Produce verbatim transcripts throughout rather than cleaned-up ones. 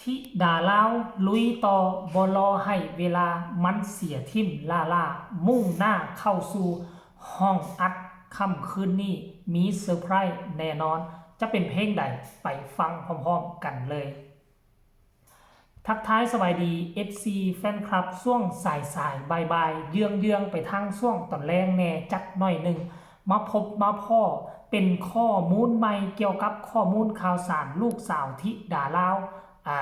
ธิดาลาวลุยต่อ บ่รอให้เวลามันเสียทิ่มล้าๆ มุ่งหน้าเข้าสู่ห้องอัด ค่ำคืนนี้มีเซอร์ไพรส์แน่นอน จะเป็นเพลงใด ไปฟังพร้อมๆ กันเลย ทักทายสบายดี เอฟซี แฟนคลับ ช่วงสายๆ บ่ายๆ เยื้องๆ ไปทางช่วงตอนแลงแหน่จักหน่อยหนึ่ง มาพบมาพ้อเป็นข้อมูลใหม่เกี่ยวกับข้อมูลข่าวสารลูกสาวธิดาลาว อ่า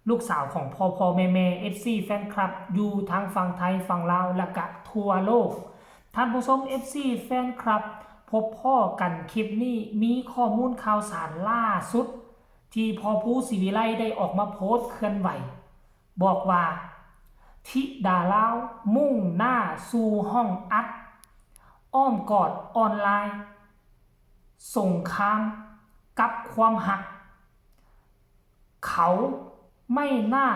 ลูกสาวของพ่อพ่อแม่แม่ เอฟซี แฟนคลับ อยู่ทั้งฝั่งไทยฝั่งลาว และกะทั่วโลก ท่านผู้ชม เอฟซี แฟนคลับ พบพ้อกันคลิปนี้มีข้อมูลข่าวสารล่าสุด ที่พ่อภูศรีวิไลได้ออกมาโพสต์เคลื่อนไหว บอกว่า ธิดาลาวมุ่งหน้าสู่ห้องอัด อ้อมกอดออนไลน์ สงครามกับความฮัก เขาไม่หน้า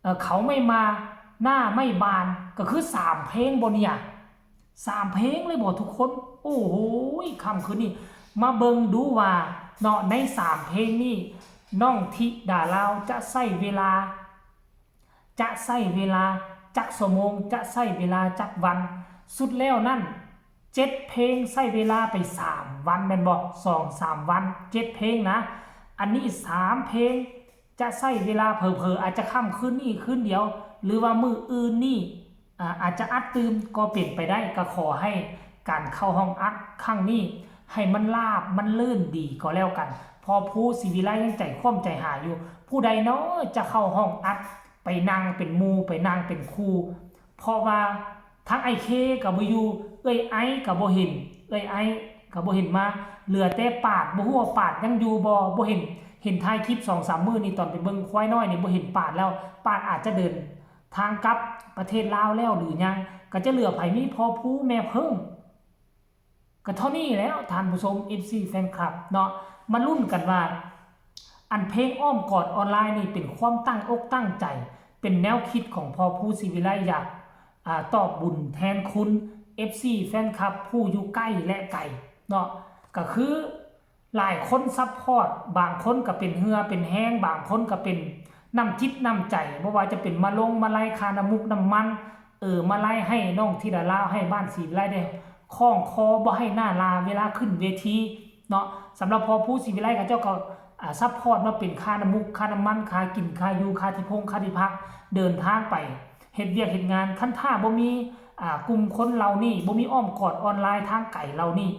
เอ่อ เขาไม่มาหน้าไม่บาน ก็คือสามเพลงบ่เนี่ย สามเพลงเลยบ่ทุกคน โอ้โห ค่ำคืนนี้ มาเบิ่งดูว่าเนาะ ในสามเพลงนี้ น้องธิดาลาวจะใช้เวลา จะใช้เวลาจักชั่วโมง จะใช้เวลาจักวัน สุดแล้วนั่น เจ็ดเพลงใช้เวลาไปสามวันแม่นบ่ สองสามวัน เจ็ดเพลงนะ อันนี้สามเพลง จะใช้เวลาเผลอๆ อาจจะค่ำคืนนี้คืนเดียว หรือว่ามื้ออื่นนี้ อ่า อาจจะอัดตื่มก็เป็นไปได้ ก็ขอให้การเข้าห้องอัดครั้งนี้ ให้มันราบมันรื่นดีก็แล้วกัน พ่อภูศรีวิไลยังใจคว่ำใจหาอยู่ ผู้ใดเนาะจะเข้าห้องอัด ไปนั่งเป็นหมู่ ไปนั่งเป็นคู่ เพราะว่าทั้งอ้ายเคก็บ่อยู่ เอื้อยไอก็บ่เห็น เอื้อยไอก็บ่เห็นมา เหลือแต่ปาด บ่ฮู้ว่าปาดยังอยู่บ่ บ่เห็น เห็นถ่ายคลิปสองสามมื้อนี่ ตอนไปเบิ่งควายน้อยนี่ บ่เห็นปาดแล้ว ปาดอาจจะเดินทางกลับประเทศลาวแล้วหรือยัง ก็จะเหลือไผ มีพ่อภูแม่เพิ่ง ก็เท่านี้แหล้วท่านผู้ชม เอฟซี แฟนคลับเนาะ มาลุ้นกันว่า อันเพลงอ้อมกอดออนไลน์นี่เป็นความตั้งอกตั้งใจ เป็นแนวคิดของพ่อภูศรีวิไล อยาก อ่า ตอบบุญแทนคุณ เอฟซี แฟนคลับ ผู้อยู่ใกล้และไกลเนาะ ก็คือหลายคนซัพพอร์ต บางคนก็เป็นเหื่อเป็นแฮง บางคนก็เป็นน้ำจิตน้ำใจ บ่ว่าจะเป็นมาลงมาลัยค่าน้ำมุกน้ำมัน เออ มาลัยให้น้องธิดาลาว ให้บ้านศรีวิไลได้คล้องคอ บ่ให้หน้าลาเวลาขึ้นเวทีเนาะ สำหรับพ่อภูศรีวิไล เขาเจ้าก็ อ่า ซัพพอร์ตมาเป็นค่าน้ำมุก ค่าน้ำมัน ค่ากิน ค่าอยู่ ค่าที่พง ค่าที่พัก เดินทางไปเฮ็ดเวียกเฮ็ดงาน คันถ้าบ่มี อ่า กลุ่มคนเหล่านี้ บ่มีอ้อมกอดออนไลน์ทางไกลเหล่านี้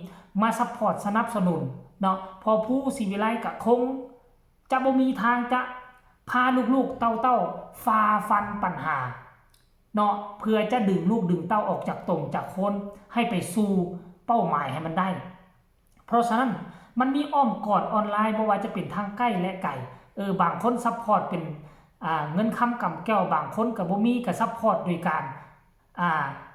มาซัพพอร์ตสนับสนุนเนาะ พ่อภูศรีวิไลก็คงจะบ่มีทางจะพาลูกๆเต้าๆฝ่าฟันปัญหาเนาะ เพื่อจะดึงลูกดึงเต้าออกจากตมจากโคลน ให้ไปสู่เป้าหมายให้มันได้ เพราะฉะนั้นมันมีอ้อมกอดออนไลน์ บ่ว่าจะเป็นทางใกล้และไกล เออ บางคนซัพพอร์ตเป็น อ่า เงินคำกำแก้ว บางคนก็บ่มีก็ซัพพอร์ตโดยการ อ่า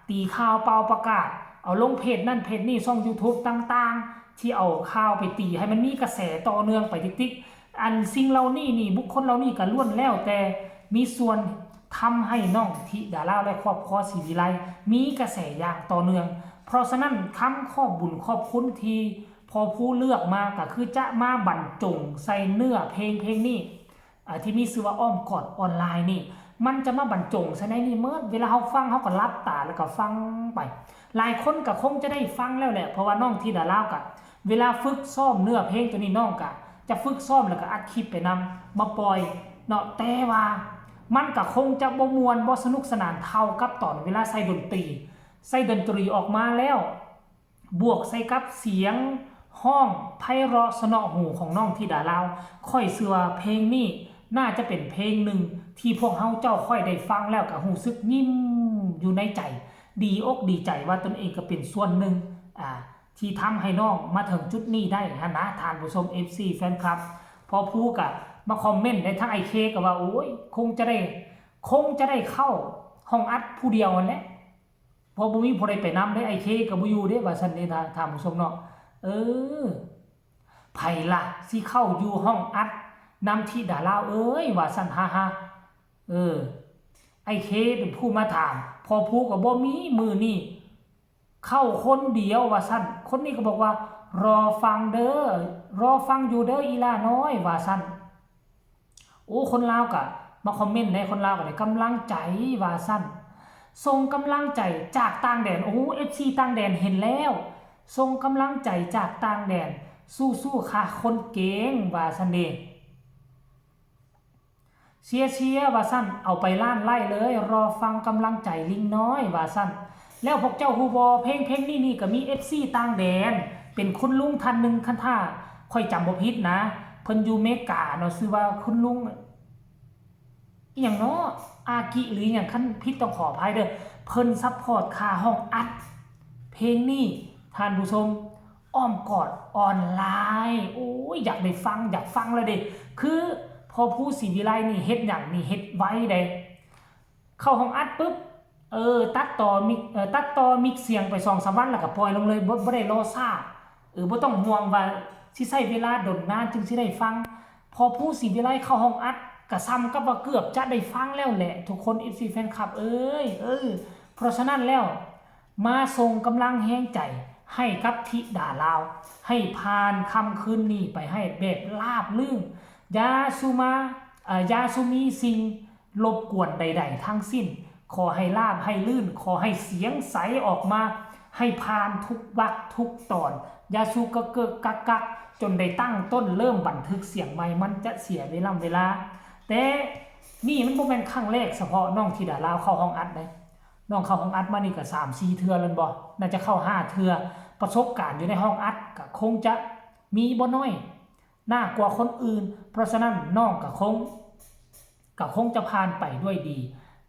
ตีข่าวเป่าประกาศ เอาลงเพจนั่นเพจนี่ ช่องยูทูบต่างๆ ที่เอาข่าวไปตีให้มันมีกระแสต่อเนื่องไปติดๆ อันสิ่งเหล่านี้นี่ บุคคลเหล่านี้ก็ล้วนแล้วแต่มีส่วนทำให้น้องธิดาลาว และครอบครัวศรีวิไล มีกระแสอย่างต่อเนื่อง เพราะฉะนั้นคำขอบบุญขอบคุณที่พ่อภูเลือกมาก็คือจะมาบรรจงใส่เนื้อเพลงเพลงนี้ อ่า ที่มีชื่อว่าอ้อมกอดออนไลน์นี่ มันจะมาบรรจงใส่ในนี่เมิด เวลาเฮาฟังเฮาก็หลับตาแล้วก็ฟังไป หลายคนก็คงจะได้ฟังแล้วแหละ เพราะว่าน้องธิดาลาวก็ เวลาฝึกซ้อมเนื้อเพลงตัวนี้น้องก็จะฝึกซ้อมแล้วก็อัดคลิปไปนำมาปล่อยเนาะ แต่ว่ามันก็คงจะบ่ม่วนบ่สนุกสนานเท่ากับตอนเวลาใส่ดนตรี ใส่ดนตรีออกมาแล้ว บวกใส่กับเสียงฮ้องไพเราะเสนาะหูของน้องธิดาลาว ข้อยเชื่อว่าเพลงนี้น่าจะเป็นเพลงหนึ่งที่พวกเฮาเจ้าค่อยได้ฟังแล้วก็รู้สึกยิ้มอยู่ในใจ ดีอกดีใจว่าตนเองก็เป็นส่วนหนึ่ง อ่า ที่ทำให้น้องมาถึงจุดนี้ได้หั้นนะ ท่านผู้ชม เอฟซี แฟนคลับ พ่อภูก็มาคอมเมนต์ได้ ทั้งอ้ายเคก็ว่า โอ้ย คงจะได้ คงจะได้เข้าห้องอัดผู้เดียวหั้นแหละ เพราะบ่มีผู้ใดไปนำเด้ อ้ายเคก็บ่อยู่เด้ ว่าซั่นเด้ ท่าน ท่านผู้ชมเนาะ เออ ไผล่ะสิเข้าอยู่ห้องอัดนำธิดาลาวเอ้ย ว่าซั่น ฮ่าๆ เออ อ้ายเคเป็นผู้มาถาม พ่อภูก็บ่มี มื้อนี้เข้าคนเดียว ว่าซั่น คนนี้ก็บอกว่า รอฟังเด้อ รอฟังอยู่เด้ออีหล้าน้อย ว่าซั่น โอ้ คนลาวก็มาคอมเมนต์ใน คนลาวก็ได้กำลังใจว่าซั่น ส่งกำลังใจจากต่างแดน โอ้ เอฟซี ต่างแดนเห็นแล้ว ส่งกำลังใจจากต่างแดน สู้ๆ ค่ะคนเก่ง ว่าซั่นเด้ เชียร์เชียร์ว่าซั่น เอาไปล้านไลค์เลย รอฟังกำลังใจลิงน้อย ว่าซั่น แล้วพวกเจ้าฮู้บ่ เพลง เพลงนี้นี่ก็มี เอฟซี ต่างแดน เป็นคุณลุงท่านหนึ่ง คันถ้าข้อยจำบ่ผิดนะ เพิ่นอยู่เมกาเนาะ ชื่อว่าคุณลุง อีหยังเนาะ อากิ หรืออีหยัง คันผิดต้องขออภัยเด้อ เพิ่นซัพพอร์ตค่าห้องอัด เพลงนี้ ท่านผู้ชม อ้อมกอดออนไลน์ โอ้ย อยากได้ฟัง อยากฟังแล้วเด้ คือ พ่อภูศรีวิไลนี่เฮ็ดหยังนี่ เฮ็ดไวเด้ เข้าห้องอัดปุ๊บ เออ ตัดต่อมิก เออ ตัดต่อมิกเสียงไปสองสามวัน แล้วก็ปล่อยลงเลย บ่ บ่ได้รอช้า เออ บ่ต้องห่วงว่าสิใช้เวลาดนนานจึงสิได้ฟัง พ่อภูศรีวิไลเข้าห้องอัด ก็ส่ำกับว่าเกือบจะได้ฟังแล้วแหละ ทุกคน เอฟซี แฟนคลับเอ้ย เออ เพราะฉะนั้นแล้ว มาส่งกำลังแฮงใจให้กับธิดาลาว ให้ผ่านค่ำคืนนี้ไปให้แบบราบรื่น อย่าสู่มา เอ่อ อย่าสู่มีสิ่งรบกวนใดๆ ทั้งสิ้น ขอให้ราบให้รื่น ขอให้เสียงใสออกมา ให้ผ่านทุกวรรคทุกตอน อย่าสู่กะเกิกกักกัก จนได้ตั้งต้นเริ่มบันทึกเสียงใหม่ มันจะเสียเวลาเวลา แต่นี่มันบ่แม่นครั้งแรกเฉพาะน้องธิดาลาวเข้าห้องอัดเด้ น้องเข้าห้องอัดมานี่ก็สามสี่เทื่อแล้วบ่ น่าจะเข้าห้าเทื่อ ประสบการณ์อยู่ในห้องอัดก็คงจะมีบ่น้อย น่ากว่าคนอื่น เพราะฉะนั้นน้องก็คง ก็คงจะผ่านไปด้วยดี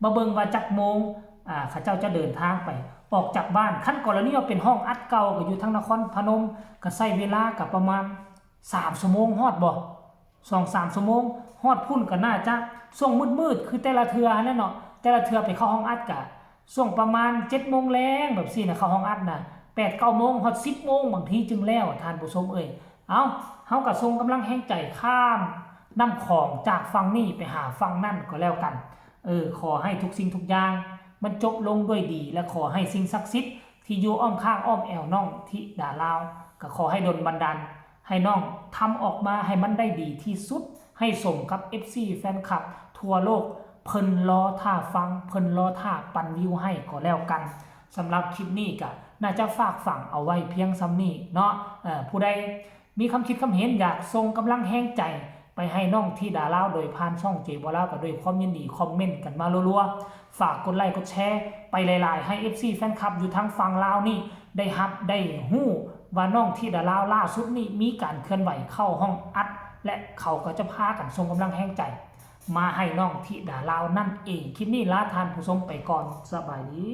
มาเบิ่งว่าจักโมง อ่า เขาเจ้าจะเดินทางไป ออกจากบ้าน คันกรณีว่าเป็นห้องอัดเก่าก็อยู่ทางนครพนม ก็ใช้เวลาก็ประมาณสามชั่วโมงฮอดบ่ สองสามชั่วโมง ฮอดพุ้นก็น่าจะ ช่วงมืดๆ คือแต่ละเทื่อหั้นแหละเนาะ แต่ละเทื่อไปเข้าห้องอัดก็ ช่วงประมาณเจ็ดโมงแลงแบบซี้นะ เข้าห้องอัดนะ แปดเก้าโมง ฮอดสิบโมง บางทีจึงแล้ว ท่านผู้ชมเอ้ย เอ้า เฮาก็ส่งกำลังแฮงใจข้ามน้ำของจากฝั่งนี้ไปหาฝั่งนั่นก็แล้วกัน เออ ขอให้ทุกสิ่งทุกอย่างมันจบลงด้วยดี และขอให้สิ่งศักดิ์สิทธิ์ที่อยู่อ้อมข้างอ้อมแอวน้องธิดาลาว ก็ขอให้ดลบันดาล ให้น้องทำออกมาให้มันได้ดีที่สุด ให้สมกับ เอฟซี แฟนคลับทั่วโลก เพิ่นรอท่าฟัง เพิ่นรอท่าปั่นวิวให้ก็แล้วกัน สำหรับคลิปนี้ก็น่าจะฝากฝังเอาไว้เพียงส่ำนี้เนาะ เอ่อ ผู้ใดมีความคิดความเห็นอยากส่งกำลังแฮงใจไปให้น้องธิดาลาวโดยผ่านช่องเจบ่าวลาว ก็ด้วยความยินดีคอมเมนต์กันมารัวๆ ฝากกดไลค์กดแชร์ไปหลายๆ ให้ เอฟซี แฟนคลับอยู่ทางฝั่งลาวนี่ได้ฮับได้ฮู้ว่าน้องธิดาลาวล่าสุดนี่มีการเคลื่อนไหวเข้าห้องอัด และเขาก็จะพากันส่งกำลังแฮงใจมาให้น้องธิดาลาวนั่นเอง คลิปนี้ลาท่านผู้ชมไปก่อน สบายดี